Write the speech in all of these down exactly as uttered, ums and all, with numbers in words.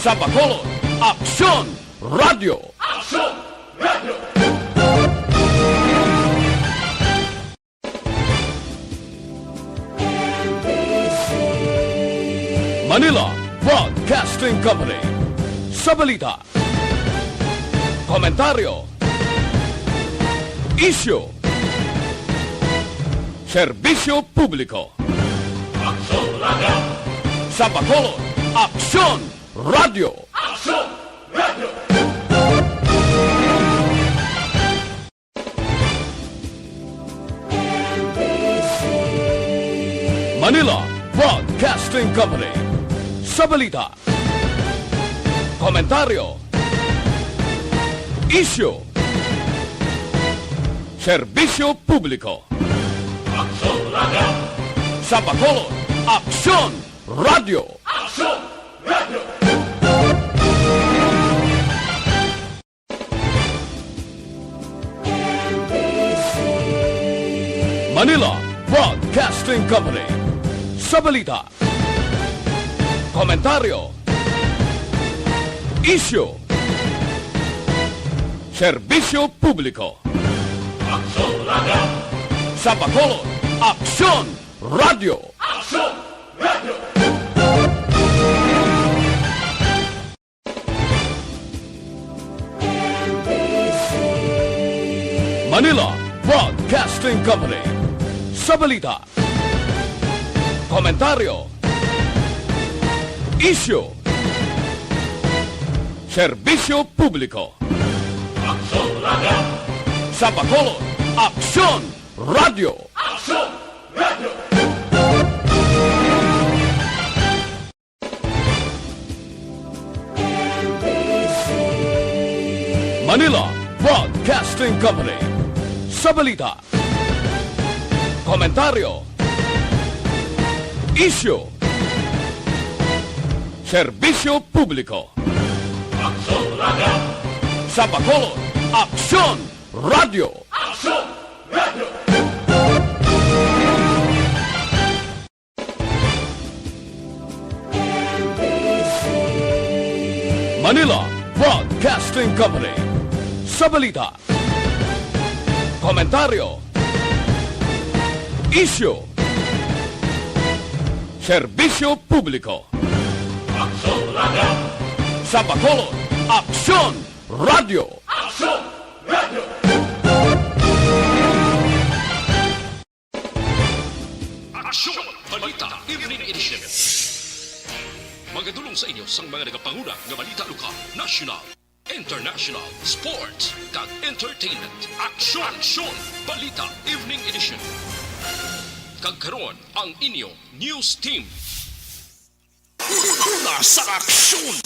Sa Bacolod, Aksyon Radio. Aksyon Radio. Manila Broadcasting Company. Sa balita, komentaryo, isyu, serbisyo publiko. Aksyon Radio. Sa Bacolod, Aksyon Radio. Aksyon Radio. Manila Broadcasting Company. Sa balita, komentaryo, isyu, serbisyo publiko. Aksyon Radio. Sa Bacolod, Aksyon Radio. Aksyon Radio. Manila Broadcasting Company. Sa balita, komentaryo, isyu, serbisyo publiko. Aksyon Radio. Sa Bacolod, Aksyon Radio. Aksyon Radio. Manila Broadcasting Company. Sa balita, komentaryo, isyu, serbisyo publiko. Aksyon Radio. Sa Bacolod, Aksyon Radio. Aksyon Radio. Manila Broadcasting Company. Sa balita, komentaryo, isyu, serbisyo publiko. Aksyon Radio. Sa Bacolod, Aksyon Radio. Aksyon Radio. Manila Broadcasting Company. Sa balita, komentaryo, isyu, serbisyo publiko. Aksyon Radio. Sa Bacolod, Aksyon Radio. Aksyon Radio. Aksyon! Balita Evening Edition. Magadulong sa inyo sang mga nagapanguna nga balita lokal, national, international, sports, kag entertainment. Aksyon! Aksyon! Balita Evening Edition. Kag karon, ang inyo news team. Una sa aksyon!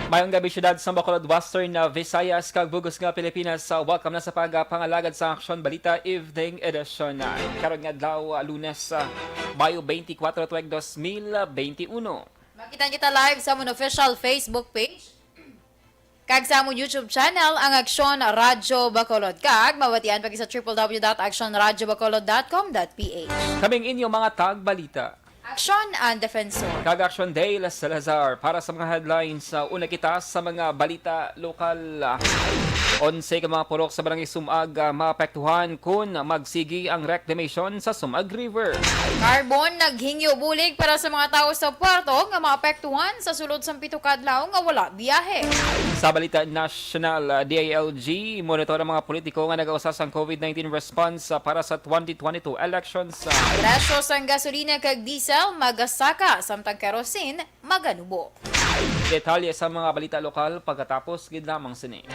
Mayong gabi, siyudad sang Bacolod, Western, uh, Visayas, kag bug-os nga Pilipinas. Uh, welcome na sa pagpangalagad sa Aksyon Balita Evening Edition. Uh, karon nga adlaw, uh, Lunes, uh, Mayo twenty-four, tuig dos mil benti uno. Makita kita live sa amon official Facebook page. Kag sa amon YouTube channel, ang Aksyon Radyo Bacolod. Kag mabatian pa kita sa triple W dot aksyon radyo bacolod dot com dot P H. Kaming inyo mga tagbalita. Aksyon ang Defensor. Kag Aksyon Dale Salazar. Para sa mga headlines, uh, una kita sa mga balita lokal. Onse ka mga purok sa Barangay Sumag, uh, maapektuhan kun magsigi ang reclamation sa Sumag River. Carbon naghingyo bulig para sa mga tawo sa Puerto nga maapektuhan sa sulod sang pito ka adlaw nga wala biyahe. Sa balita nasyonal, uh, D I L G, monitor ang mga politiko nga nagausa sang COVID nineteen response, uh, para sa twenty twenty-two elections. Presyo sang gasolina kag diesel magasaka, samtang kerosene maganubo. Detalye sa mga balita lokal pagkatapos gid lamang sini.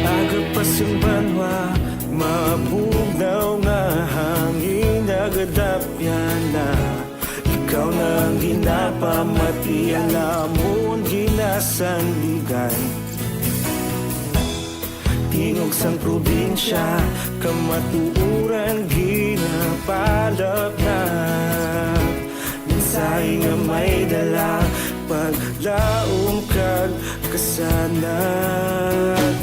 Aga pa sing banwa, mabugnaw nga hangin nagadapyan na. Ikaw na ang ginapamati, ang amon ginasandigan. Tingog sang probinsya, kamatuoran ginapalapna. paglaom kag kasanag.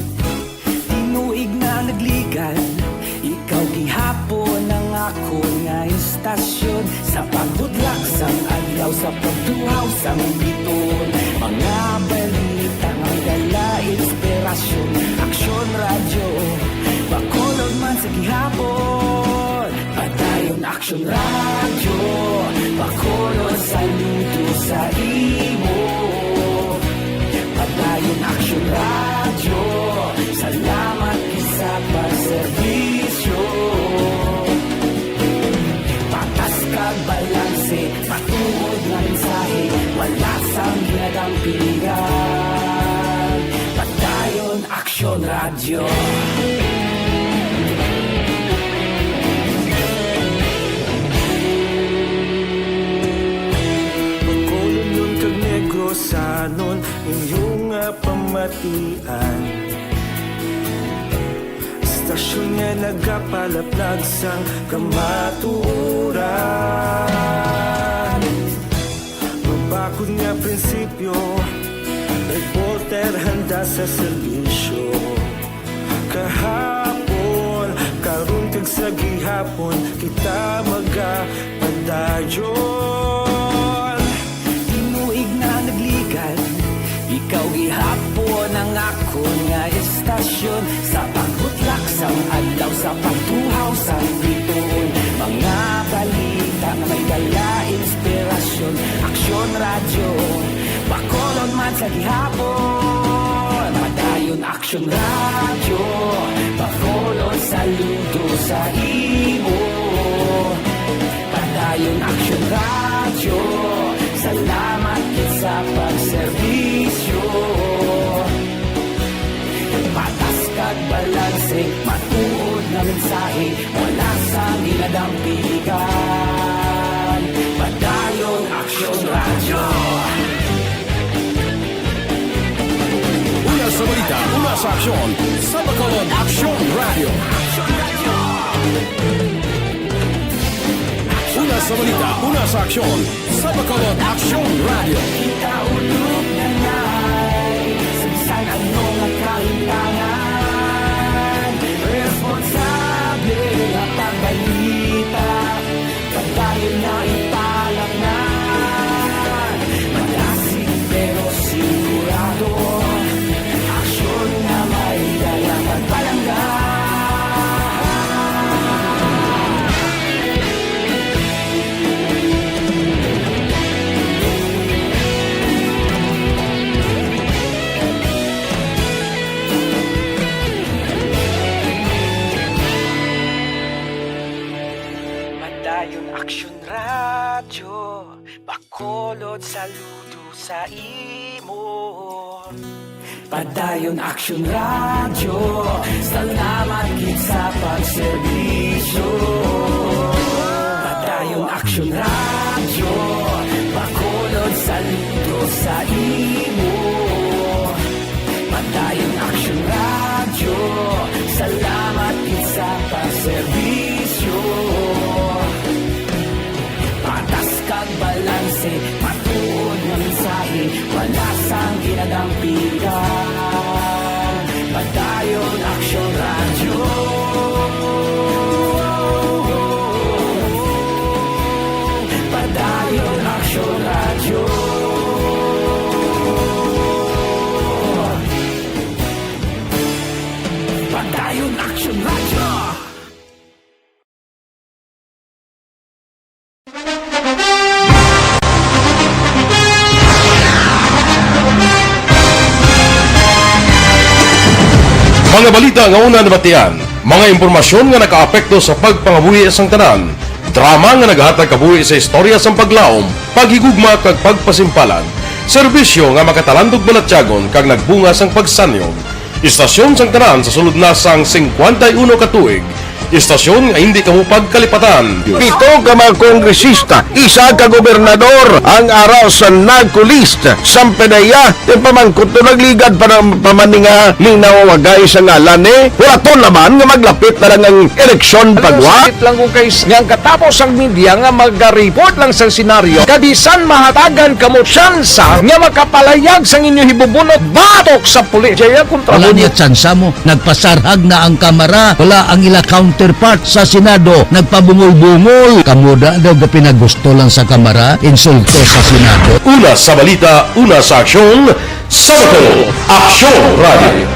Tinuig na nagligan, ikaw gihapon ang akon nga istasyon. Sa pagbudlak sang adlaw, sa pagtuhaw sang biton, mga balita nga may dala inspirasyon. Aksyon Radyo, Bacolod man sa gihapon. Padayon Aksyon Radyo, Bacolod, saludo sa imo. Padayon Aksyon Radyo, salamat gid sa pagserbisyo. Patas kag balanse, matuod nga mensahe, wala sang ginadampigan. Padayon Aksyon Radyo. Bacolodnon kag Negrosanon, inyo nga pamatian. Istasyon nga nagapalaplag sang kamatuoran. Mabakod nga prinsipyo, reporter handa sa serbisyo. Kahapon, karon kag sa gihapon, kita magapadayon. Tinuig na nagligan, ikaw gihapon ang akon nga istasyon. Sa pagbutlak sang adlaw, sa pagtuhaw sang bituon, mga balita nga may dala inspirasyon. Aksyon Radyo, Bacolod man sa gihapon. Padayon Aksyon Radyo, Bacolod, saludo sa imo. Padayon Aksyon Radyo, salamat gid sa pagserbisyo. Patas kag balanse, matuod nga mensahe, wala sang ginadampigan. Padayon Aksyon Radyo. Una sa balita, una sa aksyon, sa Bacolod Aksyon Radyo. Una sa balita, una sa aksyon, sa Bacolod Aksyon Radyo. Kita ulog na nai, sa bisan ano nga kahintangan, responsable nga pagbalita. Padayon na ipalaknan, madasig pero sigurado. Aksyon nga may dala pagpalangga. Padayon Aksyon Radyo, Bacolod, saludo sa imo. Padayon Aksyon Radyo, salamat gid sa pagserbisyo. Padayon Aksyon Radyo, Bacolod, saludo sa imo. Padayon Aksyon Radyo, salamat gid sa pagserbisyo. Patas kag balanse, matuod nga mensahe, wala sang ginadampigan. Padayon Aksyon Radyo. Padayon Aksyon Radyo. Padayon Aksyon Radyo. Mga balita nga una nabatian, mga impormasyon nga nakaapekto sa pagpangabuhi sang tanan, drama nga naghatag kabuhi sa istorya sang paglaom, paghigugma kag pagpasimpalan, serbisyo nga makatalandog balatyagon kag nagbunga sang pagsanyog. Istasyon sang tanan sa sulod na sang singkwenta y uno ka tuig, Istasyon nga hindi kamo pagkalipatan. Pito ka mga kongresista, isa ka gobernador ang ara sa narco list. Sampedeya, yung pamangkot to nagligad pa ng pamaninga, linaw wagay sa ngalan eh. Wala to naman nga maglapit na lang ang eleksyon pagwa. Sakit lang kung kay nga ang katapos ang media nga mag-report lang sa senaryo, kabisan mahatagan kamo tsansa nga makapalayag sang inyo hibubunot batok sa pulis. Jaya kontra Wala mo niya tsansa mo. Nagpasarhag na ang Kamara. Wala ang ila counterpart sa Senado. Nagpabungol-bungol. Kamo da daw gapinagusto lang sa Kamara, insulto sa Senado. Una sa balita, una sa aksyon, sa Bacolod, Aksyon Radio.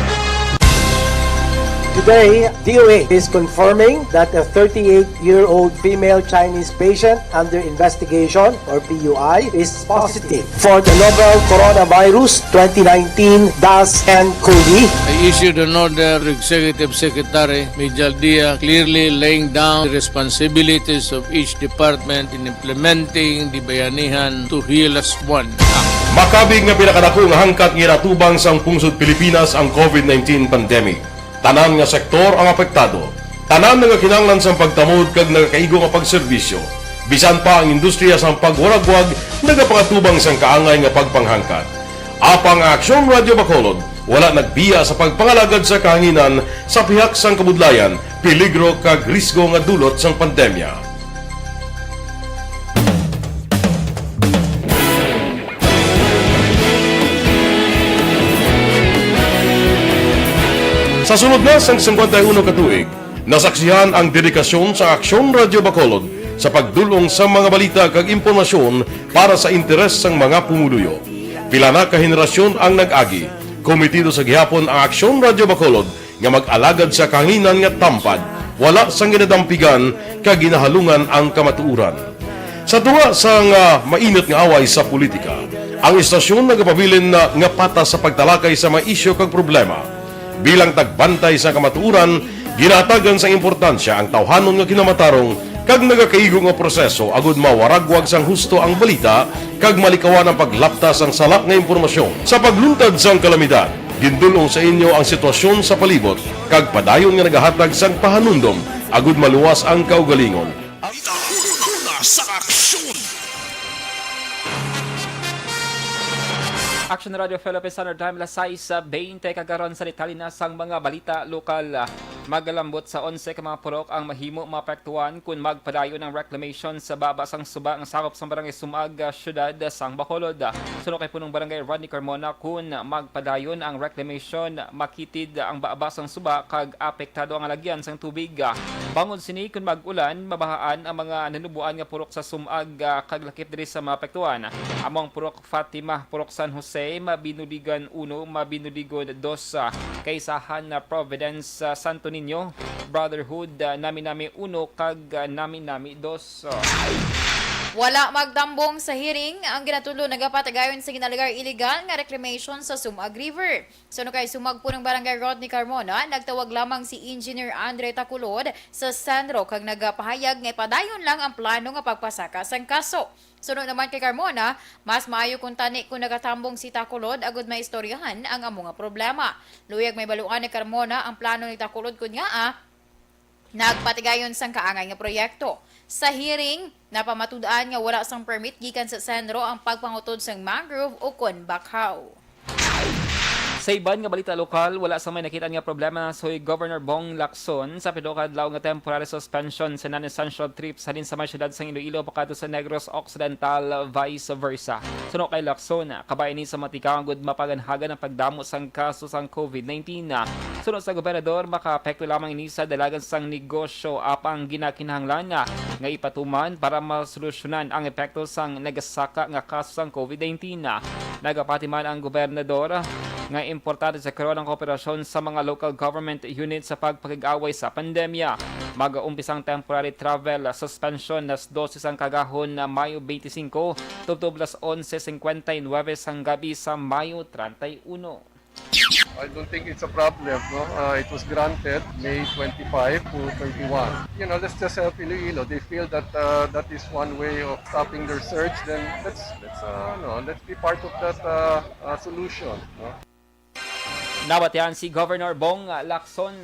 Today, D O A is confirming that a thirty-eight-year-old female Chinese patient under investigation, or P U I, is positive for the novel coronavirus twenty nineteen dash N cov. I issued an order to Executive Secretary Mijal Dia, clearly laying down the responsibilities of each department in implementing the Bayanihan to Heal As One Act. Makabig nga pinakadako nga hangkat nga ginatubang sang pungsod Pilipinas ang covid nineteen pandemic. Tanan nga sektor ang apektado. Tanan nga kinahanglan sang pagtamod kag nagakaigo nga pagserbisyo. Bisan pa ang industriya sang pagwaragwag nagapangatubang sang kaangay nga pagpanghangkat. Apang ang Aksyon Radio Bacolod wala nagbiya sa pagpangalagad sa kahanginan sa pihak sang kabudlayan, peligro kag risgo nga dulot sang pandemya. Sa sulod na sang singkwenta y uno ka tuig, nasaksihan ang dedikasyon sa Aksyon Radio Bacolod sa pagdul-ong sa mga balita kag impormasyon para sa interes sang mga pumuluyo. Pila na ka henerasyon ang nag-agi. Komitido sa gihapon ang Aksyon Radio Bacolod nga mag-alagad sa kahanginan nga tampad, wala sang ginadampigan kag ginahalungan ang kamatuoran. Sa tunga sang, ah, mainit nga away sa politika, ang istasyon nagapabilin na nga patas sa pagtalakay sa mga isyu kag problema. Bilang tagbantay sa kamatuoran, ginahatagan sang importansya ang tawhanon nga kinamatarong kag nagakaigo nga proseso agud mawaragwag sang husto ang balita kag malikawan ang paglapta sang sala nga impormasyon. Sa pagluntad sang kalamidad, gindul-ong sa inyo ang sitwasyon sa palibot kag padayon nga nagahatag sang pahanumdom agud maluwas ang kaugalingon. Ang una sa aksyon. Action Radio Philippines Standard Time, alas sais bente, kag karon sa detalye na sang mga balita lokal. Magalambot sa onse ka mga purok ang mahimo maapektuhan kon magpadayon ang reclamation sa baba sang suba nga sakop sang Barangay Sumag, ah, Siyudad sang Bacolod. Suno kay Punong Barangay Rodney Carmona, kon magpadayon ang reclamation, makitid ang baba sang suba kag apektado ang halagyan sang tubig. Bangod sini, kon mag-ulan, mabahaan ang mga nanuboan nga purok sa Sumag, ah, kag lakip diri sa maapektuhan. Amo ang Purok Fatima, Purok San Jose, Mabinuligan uno, Mabinuligon dos, ah, Kaisahan, ah, Providence, ah, Santo Niño, Brotherhood, ah, Nami-Nami uno, kag, ah, Nami-Nami dos. Wala magtambong sa hearing ang ginatudlo nagapatigayon sa ginalegar illegal nga reclamation sa Sumag River. Suno kay Sumag Punong Barangay Rodney Carmona, nagtawag lamang si Engineer Andre Taculod sa Senro kag nagapahayag nga ipadayon lang ang plano nga pagpasaka sang kaso. Suno naman kay Carmona, mas maayo kon tani kon nagatambong si Taculod agud maistoryahan ang amo nga problema. Luyag mahibaluan ni Carmona ang plano ni Taculod kon ngaa nagpatigayon sang kaangay nga proyekto. Sa hearing, napamatud-an nga wala sang permit gikan sa Senro ang pagpangutod sang mangrove ukon bakhaw. Sa iban nga balita lokal, wala sang may nakit-an nga problema sa Governor Bong Lacson sa pito ka adlaw nga temporary suspension sa non-essential trips halin sa may siyudad sang Iloilo pakadto sa Negros Occidental, vice versa. Suno kay Lacson, kabay ini sa mga tikaw agud mapaganhagan ang pagdamo sang kaso sang covid nineteen. Suno sa gobernador, makaapekto lamang ini sa dalagan sang negosyo, apang ginakinahanglan nga ipatuman para masolusyonan ang epekto sang nagasaka nga kaso sang covid nineteen. Nagapati man ang gobernador nga importante sa karon ang kooperasyon sa mga local government unit sa pagpakig-away sa pandemya. Mag-umpisa ang temporary travel suspension alas dose sang kagahon na Mayo twenty-five, tubtob alas onse cincuenta y nueve sang gabi sa Mayo treinta y uno. I don't think it's a problem, no? Uh, it was granted May twenty-five to thirty-one. You know, let's just help Iloilo. They feel that, uh, that is one way of stopping their surge. Then let's, let's, uh, no, let's be part of that, uh, uh, solution, no? Nabatian si Governor Bong Lacson.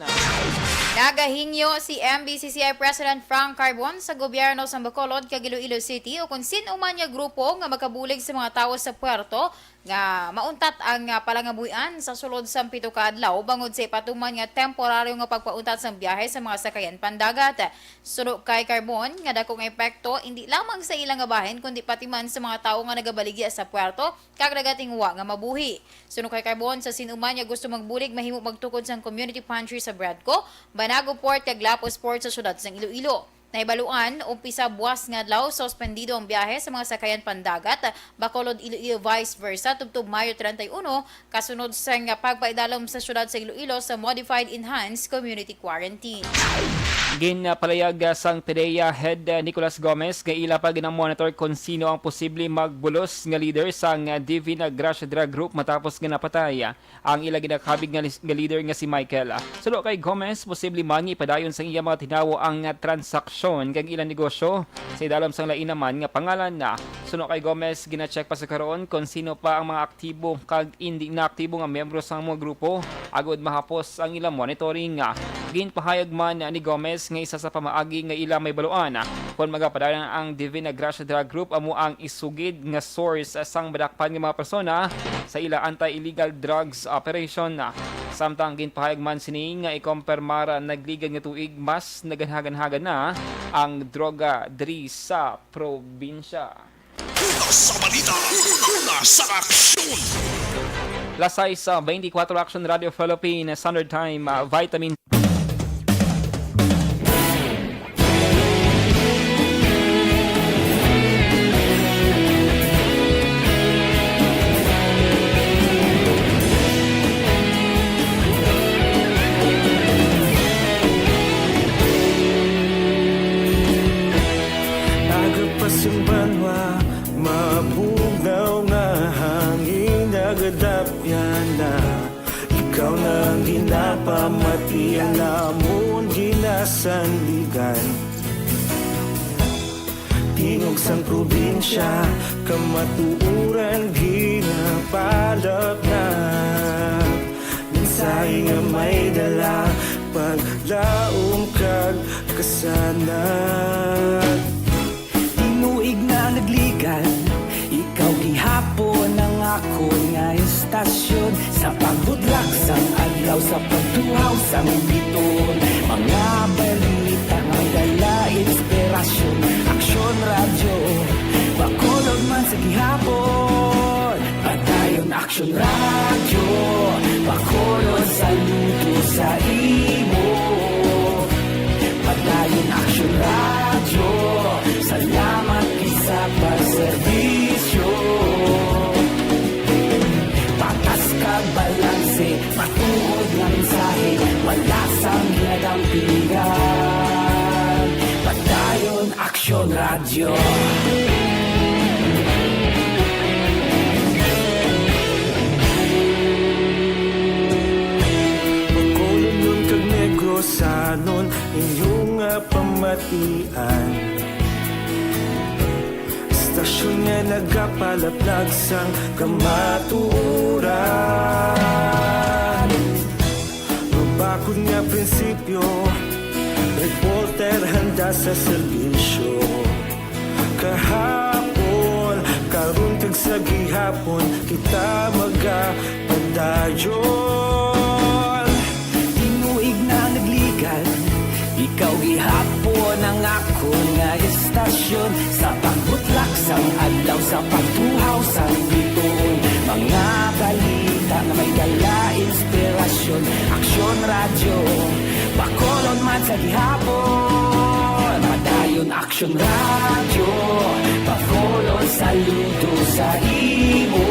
Nagahingyo si M B C C I President Frank Carbon sa gobyerno sa Bacolod kag Iloilo City o kung sin-o man nga grupo nga makabulig sa mga tawo sa puerto nga mauntat ang, ah, palangabuhian sa sulod sang pito ka adlaw bangod sa ipatuman nga temporaryo nga pagpauntat sang biyahe sa mga sakayan pandagat. Suno kay Carbon, nga dako nga epekto indi lamang sa ila nga bahin kundi pati man sa mga tawo nga nagabaligya sa puerto kag nagatinguha nga mabuhi. Suno kay Carbon, sa sin-o man nga gusto magbulig mahimo magtukod sang community pantry sa Bradco, Banago Port kag Lapus Port sa siyudad sang Iloilo. Nahibaluan, umpisa buwas nga adlaw, suspendido ang biyahe sa mga sakayan pandagat, Bacolod, Iloilo, vice versa, tubtob Mayo treinta y uno, kasunod sang pagpaidalom sa siyudad sa Iloilo sa modified enhanced community quarantine. Ginpalayag sang PDEA Head, uh, Nicolas Gomez nga ila pa ginamonitor kon sino ang posible magbulos nga leader sang, uh, Divina Gracia Drug Group matapos nga napatay ang ila ginakabig nga lis-, nga leader nga si Michael. Suno kay Gomez, posible man nga ipadayon sang iya mga tinawo ang, ah, transaksyon kag ilang negosyo sa idalom sang lain naman nga pangalan na. Suno kay Gomez, gina-check pa sa karon kon sino pa ang mga aktibo kag indi na aktibo nga miyembro sang mga grupo agod mahapos ang ilang monitoring. Ginpahayag man ni Gomez nga isa sa pamaagi nga ila mahibaluan kon magapadayon ang Divina Gracia Drug Group amo ang isugid nga source sang madakpan nga mga persona sa ila anti-illegal drugs operation. Samtang ginpahayag man sini nga ikompirmar nagligad nga tuig mas naganhaganhagan na ang droga diri sa probinsya. Una sa balita, una sa aksyon. Las sais, ah, twenty-four, Action Radio Philippines, Standard Time, ah, Vitamin. Aga pa sing banwa, mabugnaw nga hangin nagadapyan na. Ikaw na ang ginapamati, ang amon ginasandigan. Tingog sang probinsya, kamatuoran ginapalapnap. Mensahe nga may dala, paglaom kag kasanag. Tinuig na nagligad, ikaw gihapon ang akon nga estasyon. Sa pagbudlak sang adlaw, sa pagtuhaw sang biton, mga balita nga may dala inspirasyon. Aksyon Radyo, Bacolod man sa gihapon. Padayon Aksyon Radyo, Bacolod, saludo sa imo. Padayon Aksyon Radyo, salamat gid sa pagserbisyo. Patas kag balanse, matuod nga mensahe, wala sang ginadampingan. Padayon Aksyon Radyo. Bacolodnon kag Negrosanon, inyo nga pamatian. Estasyon nga nagapalaplag sang kamatuoran. Mabakod nga prinsipyo, reporter handa sa serbisyo. Kahapon, karon kag sa gihapon, kita magapadayon. Tinuig na nagligad, ikaw gihapon ang akon nga estasyon. Sa pagbutlak sang adlaw, sa pagtuhaw sang bituon, mga balita nga may dala inspirasyon. Aksyon Radyo, Bacolod man sa gihapon. Padayon Aksyon Radyo, Bacolod, saludo sa imo.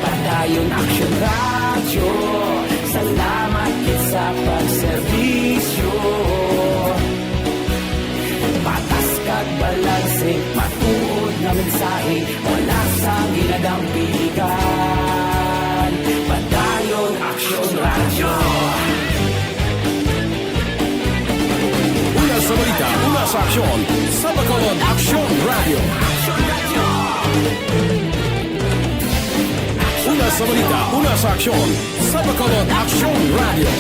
Padayon Aksyon Radyo, salamat gid sa pagserbisyo. Patas kag balanse, matuod nga mensahe, wala sang ginadampigan. Padayon Aksyon Radyo. Una sa balita, una sa aksyon, sa Bacolod Aksyon Radyo. Una sa balita, una sa aksyon, sa Bacolod Aksyon Radyo.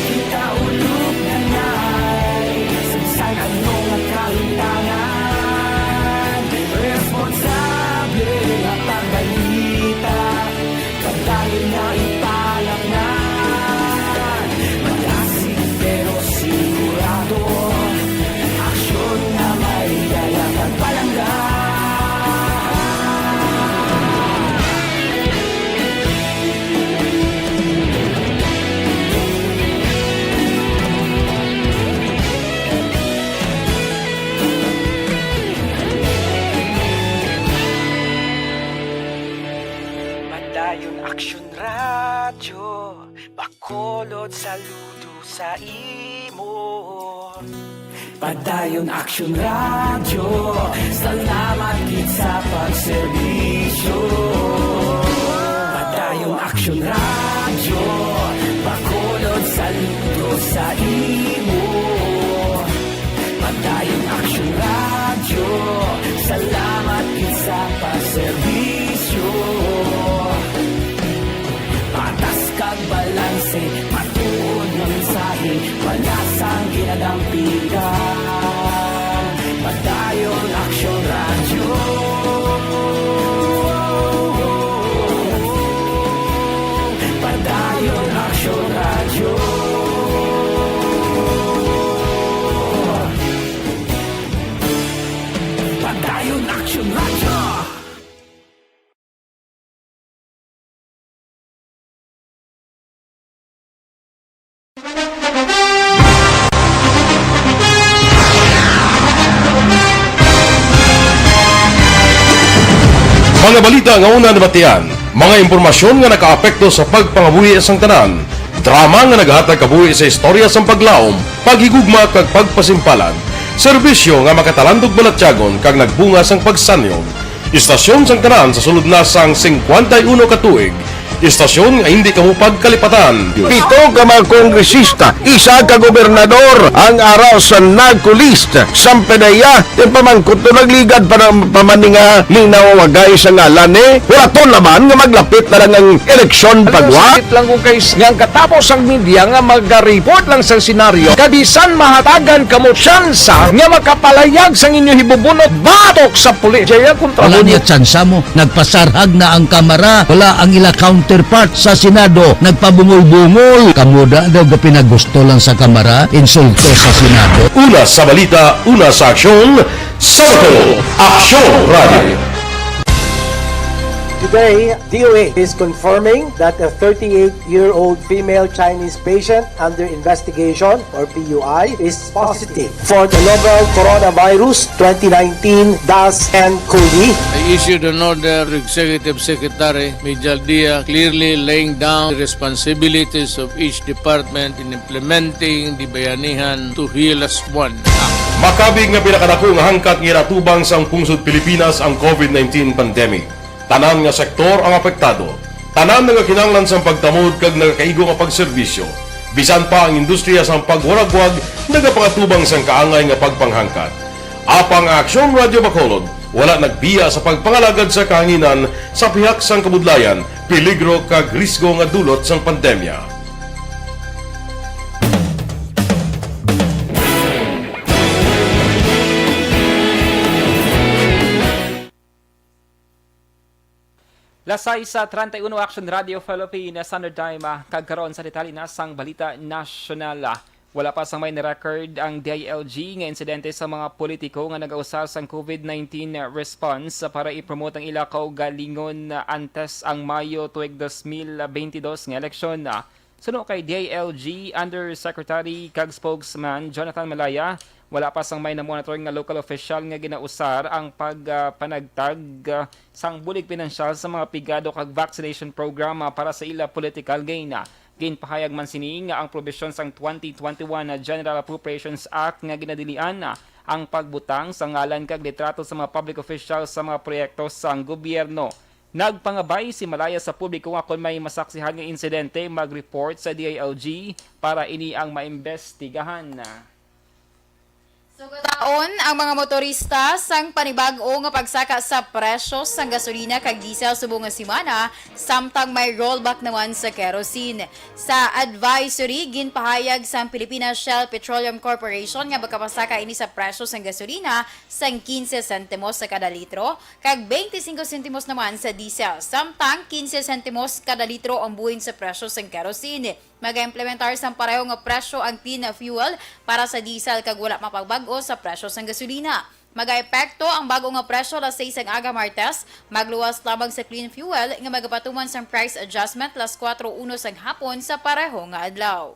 Saludo sa imo. Padayon Action Radio, salamat gid sa pagserbisyo. Padayon Action Radio, Bacolod, saludo sa imo. Padayon Action Radio, salamat gid sa pagserbisyo. Patas kag balanse, matuod nga mensahe, wala sang ginadampigan. Padayon Action Radio. Padayon Action Radio. Padayon Action Radio. Mga balita nga una nabatian, mga impormasyon nga nakaapekto sa pagpangabuhi sang tanan, drama nga nagahatag kabuhi sa istorya sang paglaom, paghigugma kag pagpasimpalan, serbisyo nga makatalandog balatyagon kag nagbunga sang pagsanyog. Istasyon sang tanan sa sulod na sang singkwenta y uno ka tuig. Istasyon nga hindi kamo pagkalipatan. Pito ka mga kongresista, isa ka gobernador ang ara sa NARCO list. Sang P D E A, ti pamangkot to nagligad pa na pa man ni nga linaw wagay sa ngalan ni. Hulaton naman nga maglapit na lang ang eleksyon pagwa. Sakit lang ko kay s-, nga ang katapos ang media nga maga-report lang sa senaryo, kabisan mahatagan kamo tsansa nga makapalayag sang inyo hibubunot batok sa pulis. Jaya kontra Wala mo. Niya tsansa mo. Nagpasarhag na ang Kamara. Wala ang ila counterpart sa Senado. Nagpabungol-bungol. Kamo da daw ga pinagusto lang sa Kamara, insulto sa Senado. Una sa balita, una sa aksyon, sa Bacolod, Aksyon Radio. Today, D O H is confirming that a thirty-eight-year-old female Chinese patient under investigation, or P U I, is positive for the novel coronavirus twenty nineteen dash N cov. I issued an order to Executive Secretary Mijal Dia, clearly laying down the responsibilities of each department in implementing the Bayanihan to Heal As One Act. Makabig nga pinakadako nga hangkat nga ginatubang sang pungsod Pilipinas ang covid nineteen pandemic. Tanan nga sektor ang apektado. Tanan nagakinahanglan sang pagtamod kag nagakaigo nga pagserbisyo. Bisan pa ang industriya sang pagwaragwag nagapangatubang sang kaangay nga pagpanghangkat. Apang ang Aksyon Radio Bacolod wala nagbiya sa pagpangalagad sa kahanginan sa pihak sang kabudlayan, peligro kag risgo nga dulot sang pandemya. Las sais treinta y uno, Action Radio Philippines Standard Time, ah, kag karon sa detalye na sang balita nasyonal, ah. Wala pa sang may na-record ang D I L G nga insidente sa mga politiko nga nag-ausar sang covid nineteen response para i-promote ang ila kaugalingon, ah, antes ang Mayo tuig dos mil bentidós nga eleksyon, ah. Suno kay D I L G Undersecretary kag Spokesman Jonathan Malaya, wala pa sang may na-monitor nga local official nga ginausar ang pag, ah, panagtag, ah, sang bulig pinansyal sa mga pigado kag vaccination program, ah, para sa ila political gain. Ginpahayag man sini nga ang probisyon sang twenty twenty-one General Appropriations Act nga ginadilian, ah, ang pagbutang sa ngalan kag litrato sa mga public officials sa mga proyekto sang gobyerno. Nagpangabay si Malaya sa publiko nga kon may masaksihan nga insidente, mag-report sa D I L G para ini ang maimbestigahan. Sugataon ang mga motorista sang panibag-o nga pagsaka sa presyo sang gasolina kag diesel subong nga semana, samtang may rollback naman sa kerosene. Sa advisory, ginpahayag sang Pilipinas Shell Petroleum Corporation nga magkapasaka ini sa presyo sang gasolina sang quince sentimos sa kada litro, kag twenty-five sentimos naman sa diesel, samtang quince sentimos kada litro ang buhin sa presyo sang kerosene. Mag-implementar sang pareho nga presyo ang clean fuel para sa diesel kag wala mapagbag-o sa presyo sang gasolina. Mag-epekto ang bag-o nga presyo alas sais sang aga Martes, magluwas lamang sa clean fuel nga magapatuman sang price adjustment alas kuwatro uno sang hapon sa pareho nga adlaw.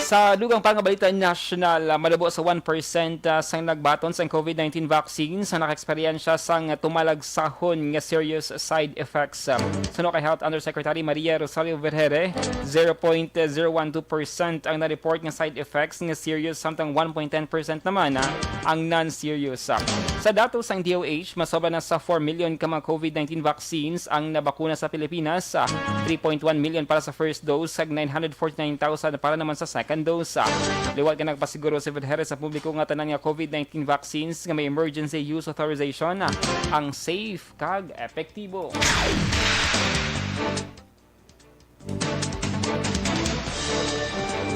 Sa dugang pa nga balita nasyonal, ah, malubo sa one percent, ah, sang nagbaton sang COVID nineteen vaccines ang nakaeksperyensya sang tumalagsahon nga serious side effects. Ah, suno kay Health Undersecretary Maria Rosario Vergere, zero point zero one two percent ang na-report nga side effects nga serious, samtang one point ten percent naman, ah, ang non-serious. Ah, sa datos sang D O H, masobra na sa four million ka mga COVID nineteen vaccines ang nabakuna sa Pilipinas, ah, three point one million para sa first dose, kag nine hundred forty-nine thousand para naman sa second dose. Ah, liwat nga nagpasiguro si Vergere sa publiko nga tanan nga COVID nineteen vaccines nga may emergency use authorization, ah, ang safe kag epektibo.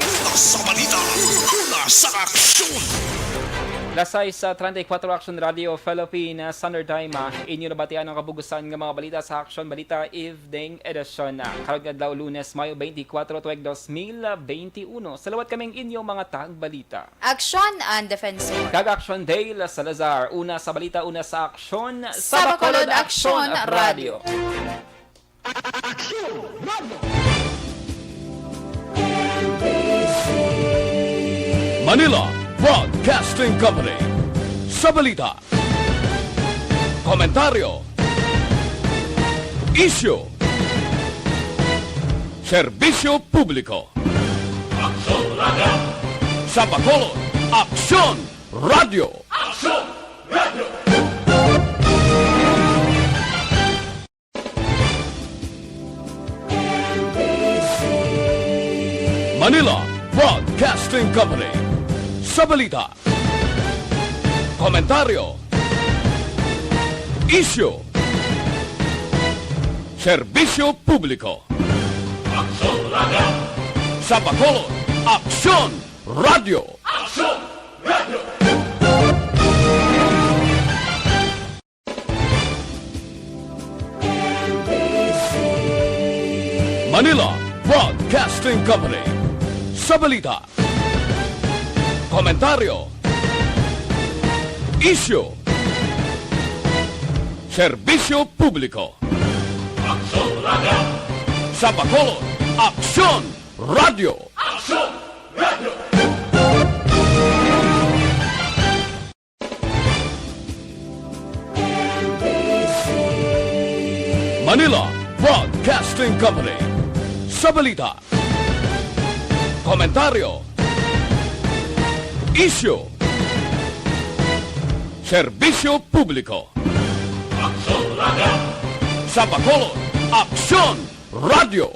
Una sa balita, una sa aksyon. Las sais treinta y cuatro, Aksyon Radio Philippines, Thunder Time, ah, inyo nabatian ang kabugusan nga mga balita sa Aksyon Balita Evening Edition, ah, karong adlaw, Lunes, Mayo twenty-four, tuig dos mil veintiuno. Sa liwat kaming inyo mga tagbalita. Aksyon and Defensor. Kag Aksyon Dale Salazar. Una sa balita, una sa aksyon. Sa Bacolod, Aksyon Radio. Manila Broadcasting Company. Sa balita, komentaryo, isyu, serbisyo publiko. Aksyon Radio. Sa Bacolod, Aksyon Radio. Aksyon Radio. Manila Broadcasting Company. Sa balita, komentaryo, isyu, serbisyo publiko. Aksyon Radio. Sa Bacolod, Aksyon Radio. Aksyon Radio. Manila Broadcasting Company. Sa balita, komentaryo, isyu, serbisyo publiko. Aksyon Radio. Sa Bacolod, Aksyon Radio. Aksyon Radio. Manila Broadcasting Company. Sa balita, komentaryo, isyu, serbisyo publiko. Aksyon Radio. Sa Bacolod, Aksyon Radio.